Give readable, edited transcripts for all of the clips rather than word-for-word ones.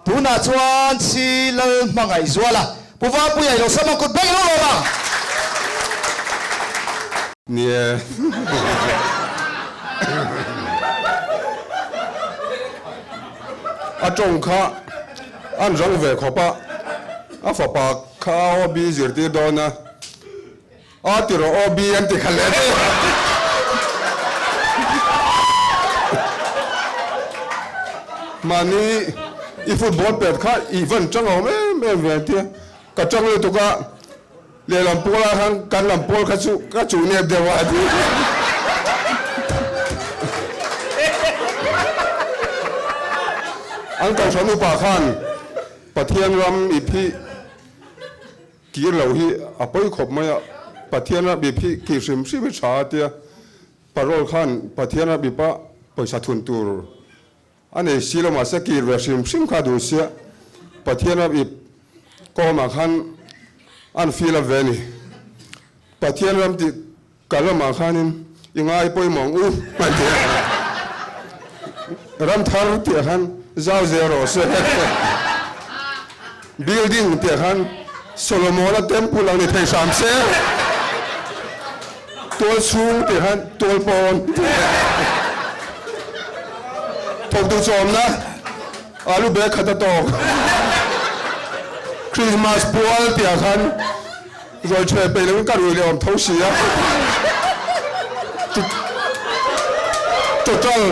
Tunah chuan Chi Lal hmangaih zual a, Pu Valpuia i lo sam ang kut beng lo lawm ang. Ni e. A tawng kha an rang ve khawp a, a fapa kha a OB zirtir dawn a, A ti rawh aw bi an ti kha leh daih a. Mahni i football pet kha i van tang awm em em ve an tia. Ka tang lutuk a, lehlam pawl ah khan kan lam pawl kha chu ka chuh nep deuh a a ti. An kohhran upa khan Pathian ram i phih. Kir lo hi a pawi khawp mai a, Pathian a bip hi kir hrim hrim hi tha a tia, parole khan Pathian a bip a pawisa thun tur a nei si lo mahse kir ve hrim hrim kha duh sia, Pathian a bip kawmah khan an feel up ve a ni. Pathian ram tih Ka lamah khanin i ngai pawimawh ang u a ti a, ram thar tih ah khan zau zel rawh se, building tih ah khan Solomona temple ang ni thei hram se, tual chhung tih ah khan tual pawn tih ah thawktu chawmna alu bag khat a tawk, Christmas pual tih ah khan. Ruai ṭhe peih loin ka rui leh awm tho si a. Total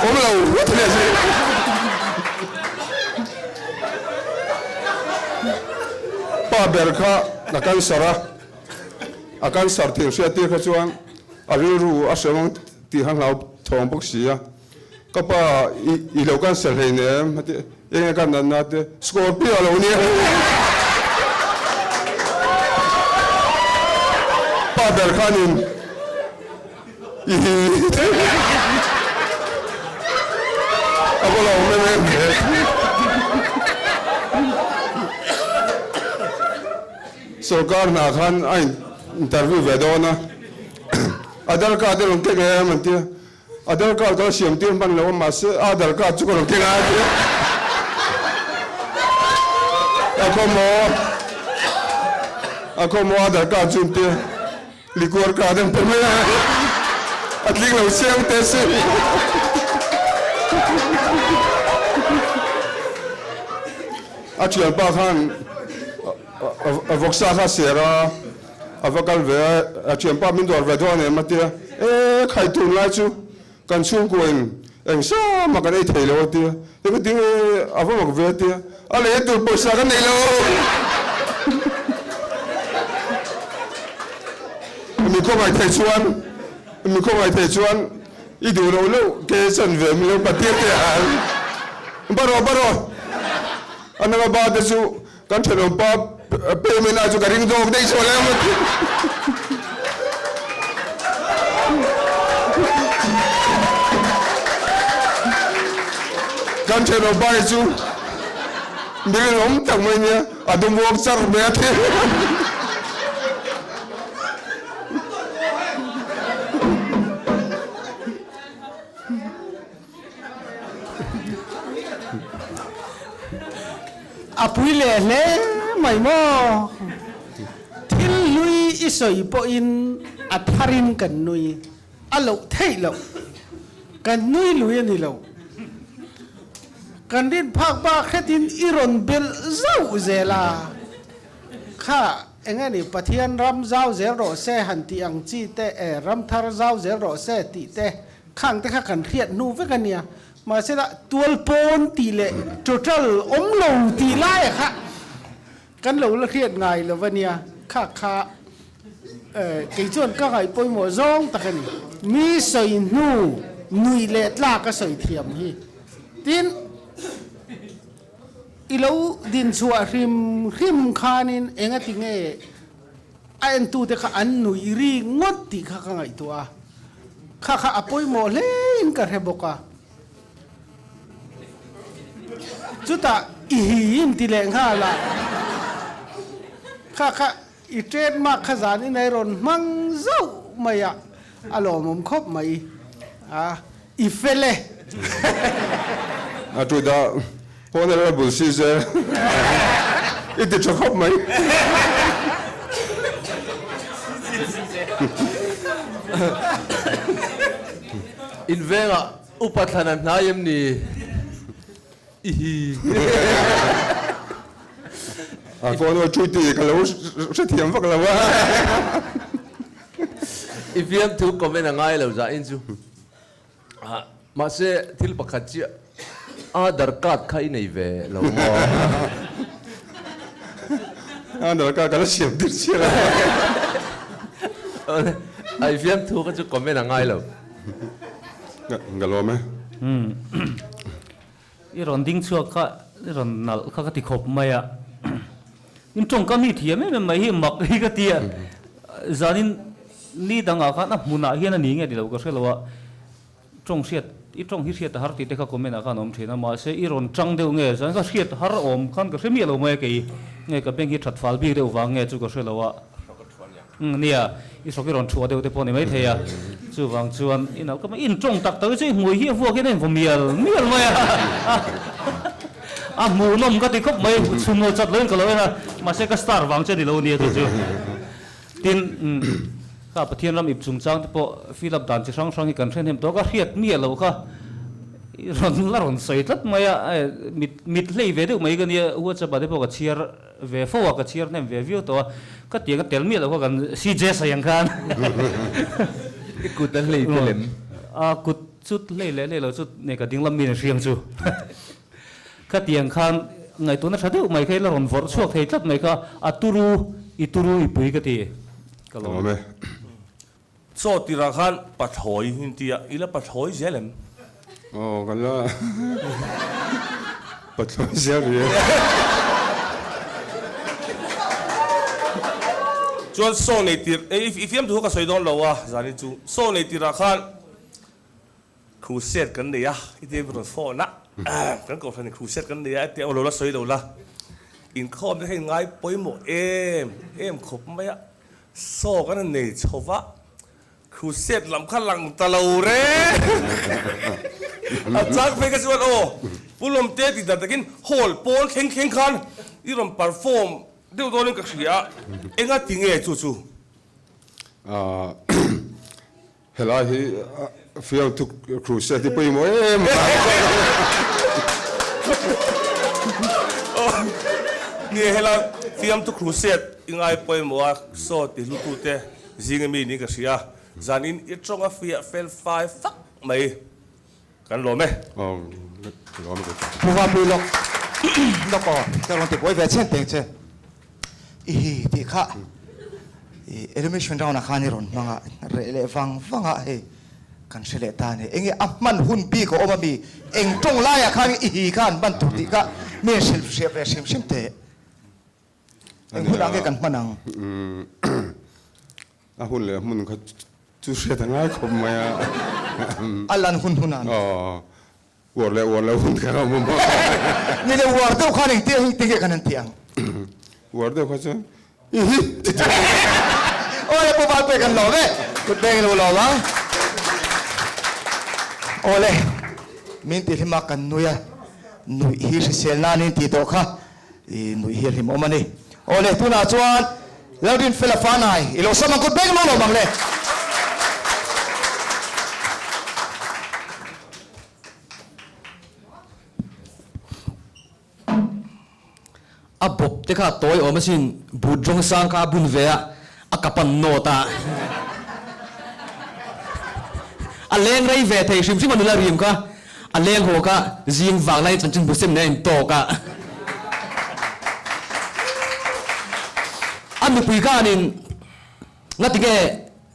awm lo ngawt hle si. Pa ber kha a cancer a, a cancer thil hriat tir kha chuan a rilru a hrem ang tih kha hlau thawng bawk si a. Ka pa i lo cancer hleinem a ti, eng nge ka natna te, Scorpio a lo nia. Pa ber khanin i hi a va lo awm em em ve. Sorkar hna khan a interview ve dawn a, Aadhar card e rawn kek em an tia. Aadhar card ka la siam tir hman lo a mahse Aadhar card chu ka rawn keng a tia. A khawmaw a khawmaw Aadhar card chu an tia likuar card an pe mai a a tling lo chiang teh si. A thianpa khan a vawksa kha a ser a. A va kal ve a, a thianpa min dawr ve dawn em a tia, E khai tunlai chu kan chhungkua in eng sama kan ei thei lo a tia, eng a ti nge a va mak ve a tia, a lei tur pawisa kan nei lo. Mi khawngaih thei chuan, mi khawngaih thei chuan i duh loh loh ke chan ve mi lo patir teh ang. Barawh barawh a nanga ba te chu Kan thenawm pa payment ah chu ka ring zawk daih chhuah leh ang. Kan thenawm pa hi chu mi rinawm tak mai nia, a dum uak char mai a thi. A pui leh hle mai maw? Thil hlui i sawi pawhin a tharin kan nui a loh theih loh. Kan nui lui a ni lo. Kan rin phak bak hretin i rawn belh zauh zel a. Kha eng a ni Pathian ram zau zel rawh se han tih ang chi te, ram thar zau zel rawh se tih te Khang te kha kan hriat hnu vek a nia. Mahsela tual pawn tih leh total awm lo tih lai kha kan lo la hriat ngai lo a nia. Kha kha kei chuan ka ngaih pawimawh zawng tak a ni. Mi sawi hnu nuih leh tlak a sawi thiam hi. Tin, i lo dinchhuah hrim hrim khanin engati nge A entute kha an nuih ri ngawt tih kha ka ngaihtuah a, kha kha a pawimawh hlein ka hre bawk a. Chutah i hi in ti leh nghal a, kha kha i trademark kha zan in a rawn hmang zauh mai a, a lawmawm khawp mai a, i fel e. A tu dah. Honourable Caesar i ti tha khawp mai. In vengah upa thlan a hnai em ni? Ihi. A phone aw chu ti ka lo hrethiam vak lo a. I fiamthu comment a ngai lo zah in chu. Mahse thil pakhat chiah Aadhar card kha i nei ve lo maw? Aadhar card ka la siam tir chiah lo. I fiamthu kha chu comment a ngai lo. Ka lawm e. I rawn ding chhuak kha i rawn nalh kha ka ti khawp mai a. In tawngkam hi thiam em em mai hi mak hi ka ti a. Zanin ni dangah khan a hmunah hian a ni nge ti lo ka hre lo a. Tawng hriat i tawng hi hriat a har tih te kha comment ah khan a awm thin a. Mahse i rawn tang deuh nge zan kha hriat har awm khan ka hre miah lo mai a kei nge ka bank hi that fal bik deuh vang nge chu ka hre lo a. Umm nia, i hrawk i rawn thuah deuh te pawh a ni maithei a, chuvang chuan i nalh ka mai, in tawng tak tak hi chu i hmui hi a vuak hian a invaw mial mial mai a, a hmuhnawm ka ti khawp mai, chhun lo chat loin ka lo en a, mahse ka star vang che ni lo nia chu chu. Tin, kha Pathian ram ip chungchang te pawh fill up dan chi hrang hrang hi kan hre hnem tawh a, ka hriat miah loh kha i rawn la rawn sawi tlat mai a, mit mit hlei ve deuh mai ka nia, WhatsApp ah te pawh ka chhiar Ve fo a, ka chhiar hnem ve viau tawh a, ka tiang a tel miah lo kha kan CJ sawi ang khan. I kut a hlei te lem. A kut chu hlei leh hlei lo chu nei ka dinglam mi in hriang chu. Ka tiang khan ngaihtuahna tha deuh mai kha ila rawn vawrh chhuak thei tlat mai kha a turu i turu i pui ka ti. Ka lawm e. Chaw tirah khan pathlawi in ti a, i la pathlawi zel em? Aw, kan la pathlawi zel rih e. Chuan saw nei tir, i fiamthu kha ka sawi dawn lo a, zanin chu. Saw nei tirah khan crusade kan nei a, i ti rawn phone a, kan kohhran in crusade kan nei a, i ti a, lo la sawi lo la. Inkhawm te kha in ngai pawimawh em em khawp mai a. Saw kan han nei chho va, crusade lam kha lang ta lo reng. A chang phei kha chuan aw, Pu Lawmte tih dan takin hall pawn thleng thleng khan i rawn perform deuh dawnin ka hria a, enga ti nge chu chu? Helai hi fiamthu crusade hi pawimawh em a. Ni helai fiamthu crusade i ngai pawimawh a, saw ti hlutute zinga mi niin ka hria. Zanin i tawng a fiah fel fai fak mai. Kan lawm e. Aw lawm e. Pu Vapui lawk lawk aw ka rawn ti buai ve chhen teng che. I hi tih kha i elimination round ah khan i rawn hmang a, reh leh vang vang a hei kan hre leh ta a ni. Enge a hman hun bik a awm a mi? Eng tawng laiah khan i hi kha an hman tur tih kha mi in hrilh hriat ve hrim hrim teh. Eng hunah nge kan hman ang? A hun leh hmun kha chu hriat a ngai khawp mai a. A lan hun hun an. Aw, uar leh uar loh hun kha a awm a. Ni le uar deuh khan engtia hi tinge kan han tih ang? Uar deuh kha chuan i hi ti tih. Aw le Pu Valpui kan lawm e, kut beng lo lawm ang. Aw le, min ti hlim a kan nui a, nuih hi hrisel nan in tih tawh kha. I nuih hi a hlim awm a ni. Aw le, tunah chuan Lalrinfela Fanai i lo sam ang kut beng lo lawm ang le. A bawp te kha tawi awm asin, but rawng sang kha a bun ve a, a kap an nawt a. A leng rei ve thei hrim hrim a nula rim kha, a leng haw kha zing vang laiin chanchin bu sem nen a intawk a. A nupui khanin ngatinge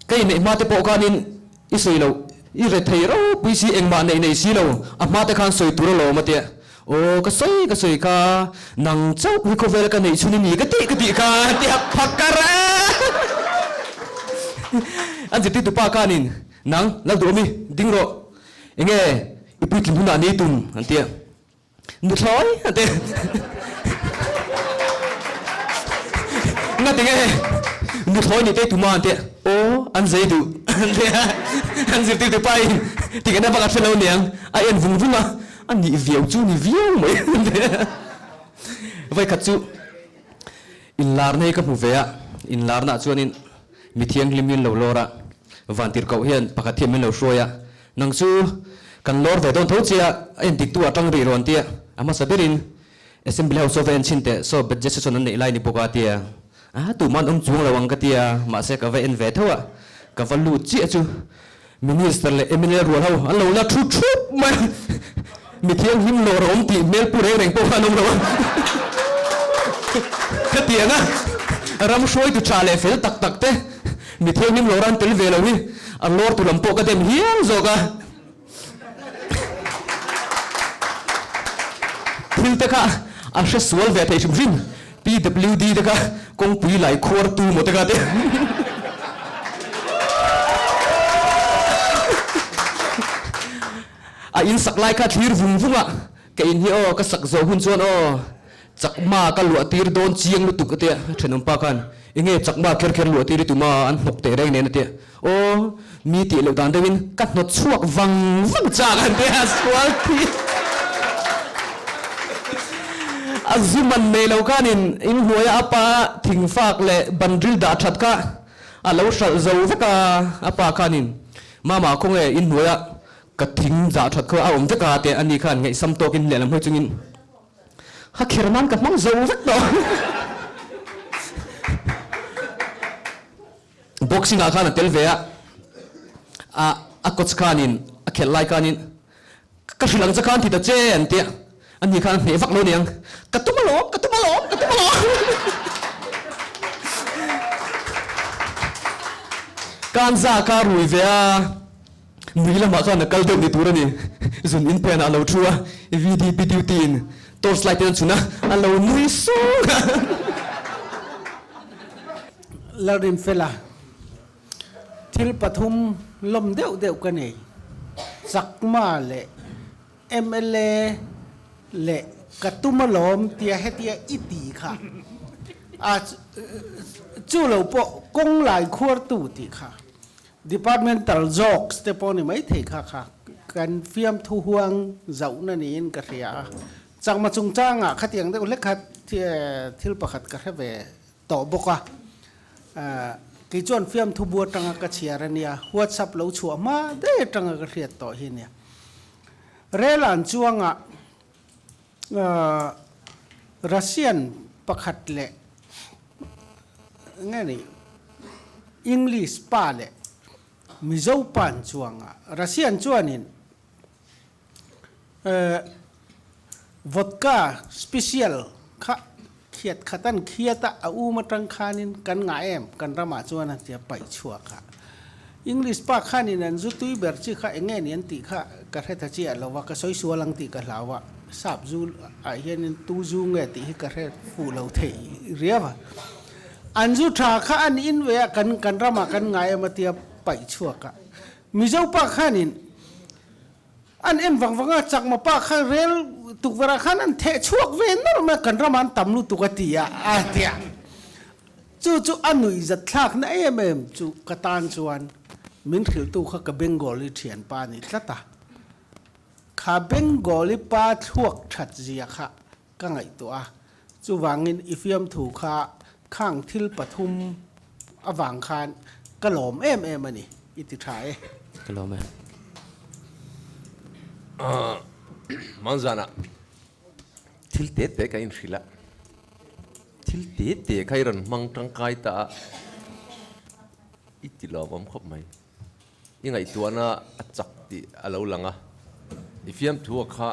ka inneih hma te pawh khanin i sawi loh, i re thei ropui si engmah neih nei si lo, a hma te khan sawi tur alawm a tia. Aw ka sawi ka sawi kha nang chauh hi khawvel ka neih chhun i ni ka tih ka tih kha tia phakar a an zirtirtu pa khanin nang lo duh awm i ding rawh enge i puitling hunah nei tum an tia nuthlawi an ti ngatinge nuthlawi nih te tuma an tia aw an zei duh an tia an zirtirtu pa in tikana bak a hre lo niang a en vung vung a. A nih viau chu ni viau mai Vawikhat chu inlarna hi ka hmu ve a, inlarnaah chuanin mi thianghlim hi an lo lawr a, vantirhkoh hian pakhat hian min lo hruai a, nang chu kan lawr ve dawn tho che a, a entiktu ah tang rih rawn tia a hmasa berin Assembly House va en chhin teh, saw budget session an neih lai ni bawk a tia, a tuman awm chuang lo ang ka tia, mahse ka va en ve tho a, ka va lut chiah chu Minister leh mla rual ho an lo la thu thup mai a, mi thianghlim lawr a awm tih hmel pu reng reng pawh kha an awm lo a, khatiang a ram hruaitu tha leh fel tak tak te mi thianghlim lawr a an tel ve lo hi a lawr tu lam pawh ka dem hial zawk a. Thil te kha a hre sual ve thei hrim hrim, PWD te kha kawngpui lai khuar tu maw te kha te. A in sak lai kha thlir vung vung a, ka in hi aw ka sak zawh hun chuan aw chakma ka luah tir dawn chiang lutuk a tia, thenawmpa khan enge chakma kher kher luah tir i tum a an hnawk teh reng nen a tia. Aw, mi tih loh dan deuhin ka hnawt chhuak vang vang chak an ti a, sual thi a zu man nei lo khanin in hnuaia a pa thingfak leh bandril dah that kha a lo hralh zo vek a, a pa khanin Mama khawnge in hnuaia ka thing dah that kha a awm vek a tih a ni khan ngaihsam tawkin lehlam hawi chungin Ha kher nan ka hmang zo vek tawh. Boxing ah khan a tel ve a, a a coach khanin a khelh lai khanin ka hrilh ang che khan ti ta che an tia, ani khan a hneh vak lo niang, ka tum alawm, ka tum alawm, ka tum alawm. Kanza kha a rui ve a, nui lamah khan a kal deuh ni tur a ni, zun in phenah a lo thu a, VDP duty in torch light in a chhun a, a lo nui sung a. Lalrinfela, Thil pathum lawm deuh deuh ka nei. Chakma leh mla leh ka tum alawm tia hetia i ti kha a chu lo pawh kawng lai khuartu tih kha departmental jokes te pawh ni maithei kha kha kan fiamthu huang zauhna niin ka hria a. Chakma chungchangah khatiang deuh hlek kha thil pakhat ka hre ve tawh bawk a, kei chuan fiamthu bu atanga ka chhiar a nia, WhatsApp lo chhuah hma daih atanga ka hriat tawh hi a nia. Rel an chuangah Russian pakhat leh nge ni English pa leh Mizo pa an chuang a, Russian chuanin Vodka special kha khiat khat an khiat a, a um atang khanin kan ngah em kan ramah chuan a tia paih chhuak a. English pa khanin an zu tui ber chi kha eng nge ni an tih kha ka hre ta chiah lo a, ka sawi sual ang tih ka hlau a, sap zu ah hianin tu zu nge tih hi ka hre fuh lo thei riau a. An zu tha kha an in ve a, kan kan ramah kan ngah em a tia paih chhuak a. Mizo pa khanin An en vang vang a, Chakma pa kha rel tukverh ah khan an theh chhuak ve nawlh mai a, kan ramah an tam lutuk a ti a, a ti a. Chu chu a nuih zat thlakna em em chu ka tan chuan min hrilhtu kha ka Bengali thianpa a ni tlat a. Kha Bengali pa thluak that zia kha ka ngaihtuah a, chuvangin i fiamthu kha khang thil pathum avang khan ka lawm em em a ni, i ti tha e. Ka lawm e. Manzana thil te te ka inhrilh a, thil te te kha i rawn hmang tangkai ta a, i ti lawmawm khawp mai. I ngaihtuahna a chak tih a lo lang a, i fiamthua kha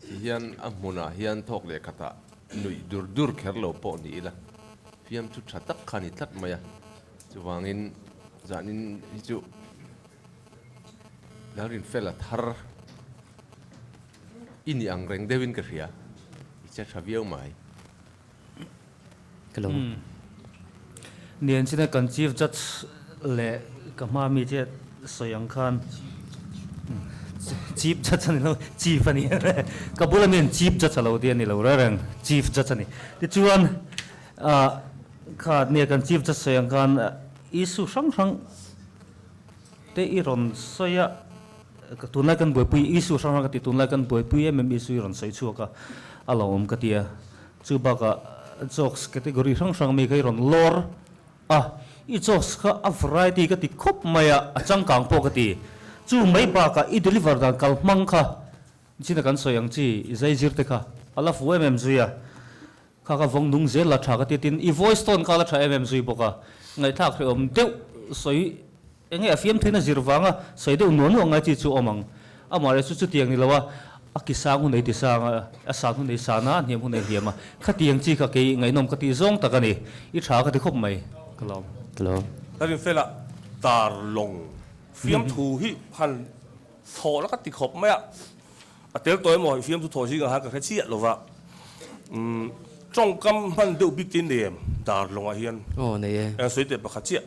ti hian a hmunah hian thawk leh khatah nuih dur dur kher lo pawh ni ila, fiamthu tha tak kha a ni tlat mai a, chuvangin zanin hi chu Lalrinfela thar i ni ang reng deuhin ka hria, i che tha viau mai. Ka lo. Nian china kan Chief Judge leh ka hma mi che sawi ang khan Chief Judge a ni lo, Chief a ni. Ka bula mi an Chief Judge a lo ti a ni lo reng reng, Chief Judge a ni. Tichuan kha nia kan Chief Judge sawi ang khan issue hrang hrang te i rawn sawi a. Tunlai kan buaipui issue hrang hrang ka ti, tunlai kan buaipui em em issue hi rawn sawi chhuak a, a lo awm ka ti a. Chu bakah jokes category hrang hrang mi kha i rawn lawr a, i jokes kha a variety ka ti khawp mai a, a changkang pawh ka ti. Chu mai bakah i deliver dan kal hmang kha china kan sawi ang chi i zai zir te kha a la fu em em zui a, kha ka vawng nung zel la tha ka ti tin i voice tone kha a la tha em em zui bawk a, ngaihthlak hrehawm deuh sawi Enge a fiamthuin a zir vanga sawi deuh nuah nuah ngai chi chu awm ang. Amah erawh chu chutiang ni lo a, a ki sang hun ei ti sang a, a san hun ei san a, a hniam hun ei hniam a. Khatiang chi kha kei ngaihnawm ka tih zawng tak a ni. I tha ka ti khawp mai. Ka lawm. Ka lawm. Ka rinfela tar lawng fiamthu hi han thaw la ka ti khawp mai a. A tel tawh emaw fiamthu thaw zingah khan ka hre chiah lo va. Umm tawngkam hman deuh bik te nem dar lawngah hian. Aw nei e. Eng sawi teh pakhat chiah.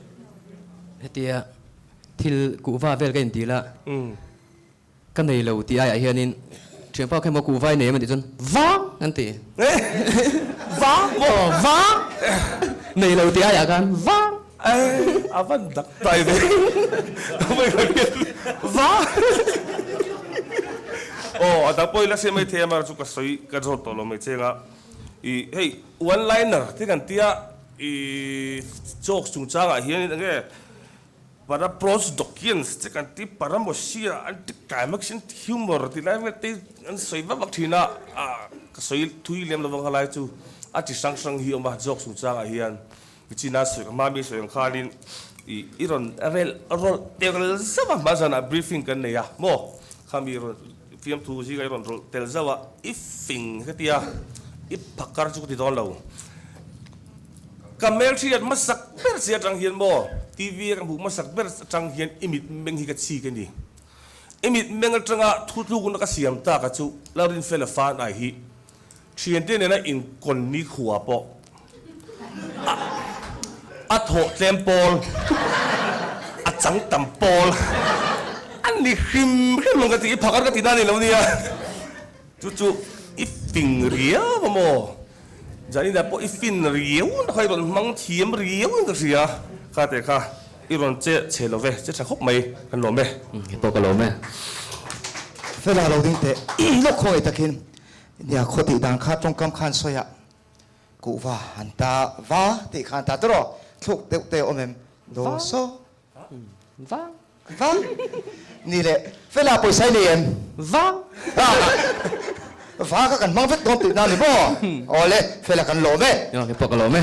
Hetia thil kuhva vel ka inti la. Ka nei lo tih aiah hianin thianpa kha emaw kuhva i nei em a tih chuan vang an ti. Vang maw? Aw vang. Nei lo tih aiah khan vang. A van dak tai ve. Vang. Aw a dang pawh i la hre mai thei a mar chu ka sawi ka zawt tawh lo mai cheng a. I hei one liner te kan tia i jokes chungchangah hian enge Paraprosdokians te kan ti Paramosia anti-climax humor tih lai vel te an sawi vak vak thin a, ka sawi thui lem lovang kha lai chu a chi hrang hrang hi a awm a jokes chungchangah hian China sawi ka hma mi sawi ang khanin i i rawn rel rawlh tel zauh a hma zanah briefing kan nei a maw khami rawn fiamthu zingah i rawn rawlh tel zauh a i fing ka ti a i phakar chu ka ti dawn lo ka hmelhriat hmasak ber che atang hian maw TV a ka hmuh hmasak ber atang hian i mitmeng hi ka chik a ni i mitmeng atanga thutlukna ka siam tak a chu Lalrinfela Fanai hi Thiante nena inkawn nikhua pawh a thawh tlem pawl, a chang tam pawl a ni hrim hrim ang ka ti, i phakar ka ti na ni lo nia. Chu chu i fing riau a maw? Janina pawh i fin riau na kha i rawn hmang thiam riau in ka hria. Kha teh kha i rawn che chhe lo ve, che tha khawp mai, kan lawm e. He pawh ka lawm e. Fela lo ding teh lawk khawngaih takin Nia khaw tih dan kha tawngkam khan sawi ah kuhva an ta va tih khan ta tawh rawh thluk deuh te awm em do so va va ni le fela pawisa i nei em va va kha kan hmang vek dawn tih na ni maw aw le fela kan lawm e ke pawh ka lawm e.